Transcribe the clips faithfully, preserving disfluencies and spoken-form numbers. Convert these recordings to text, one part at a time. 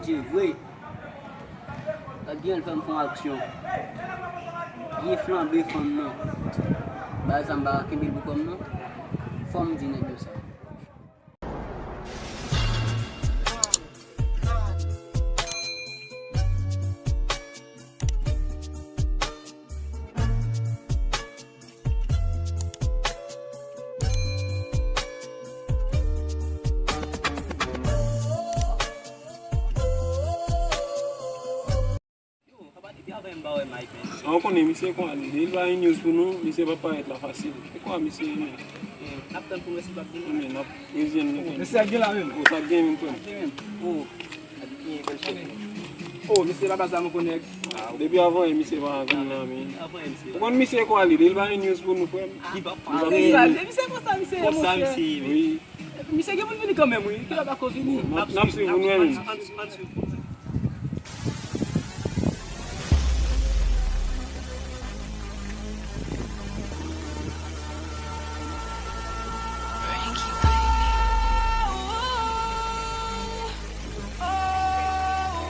Se vre. Adrien fè m fè yon aksyon. Li flanbe fanm nan. Bagay sa m pa ka kenbe l pou kò m non. Fò m di nèg yo sa. Yo, papa, depi avan m pa wè Mike, men. Sa w konnen, misye kwa li, depi l pa gen news pou nou, misye p ap parèt la fasil. E kwa misye ye, men? N ap tann pou nou wè si l p ap vini. Men, n ap reziyen nou. Mesye ap gen la menm. O, sa gen menm, frè m. Gen menm. O, ap gen bèl chèn. O, mesye, papa sa nou konnen. Depi avan yè, misye pa vin la, men. Depi avan yè, misye. Ou konn misye kwa li, depi l pa gen news pou nou, frè m. Li p ap parèt. Mesye, misye konsa, misye ye, monchè. Konsa misye ye, men. Wi. Misye gen pou l vini kanmenm, wi. Ki lè pa ko vini? N ap, n ap swiv ou, nou menm. An, an, an swiv.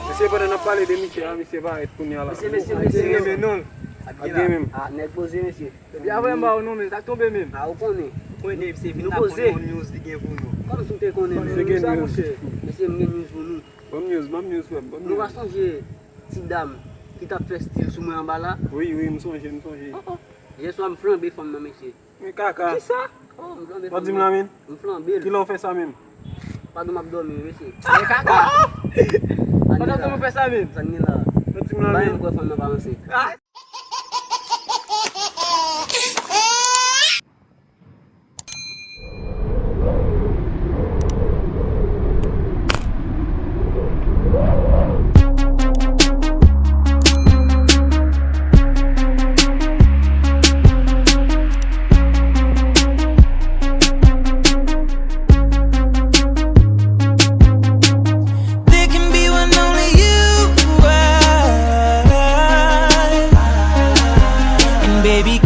Mesye, pandan n ap pale de misye a, misye parèt kounye a la. Mesye, mesye, mesye, mesye. Renmen non. Ap gen menm. A, nèg poze, mesye. Depi avan m ba ou non, men sa k tonbe menm. A, ou konnen. Ou konnen, se vin la pou yon news li gen pou nou. Kòm si w te konnen, men. Misye gen news. Mesye, m gen news pou nou. Ban m news, ban m news, frè m, ban m news. Nou pa sonje ti dam ki t ap fè stil sou mwen anba la? Wi, wi, m sonje, m sonje. O, o. Yè swa m flanbe fanm nan, mesye. Men kaka. Kisa? O, m flanbe fanm nan. W ap di m la menm? M flanbe l. Kilè w fè sa menm? Pandan m ap dòmi, wi, mesye. Men kaka. Pandan w ap dòmi, w fè sa menm? Sa n gen la. W ap di m la menm? Bay m kwè fanm nan pa ansent. There can be one only you are. And baby,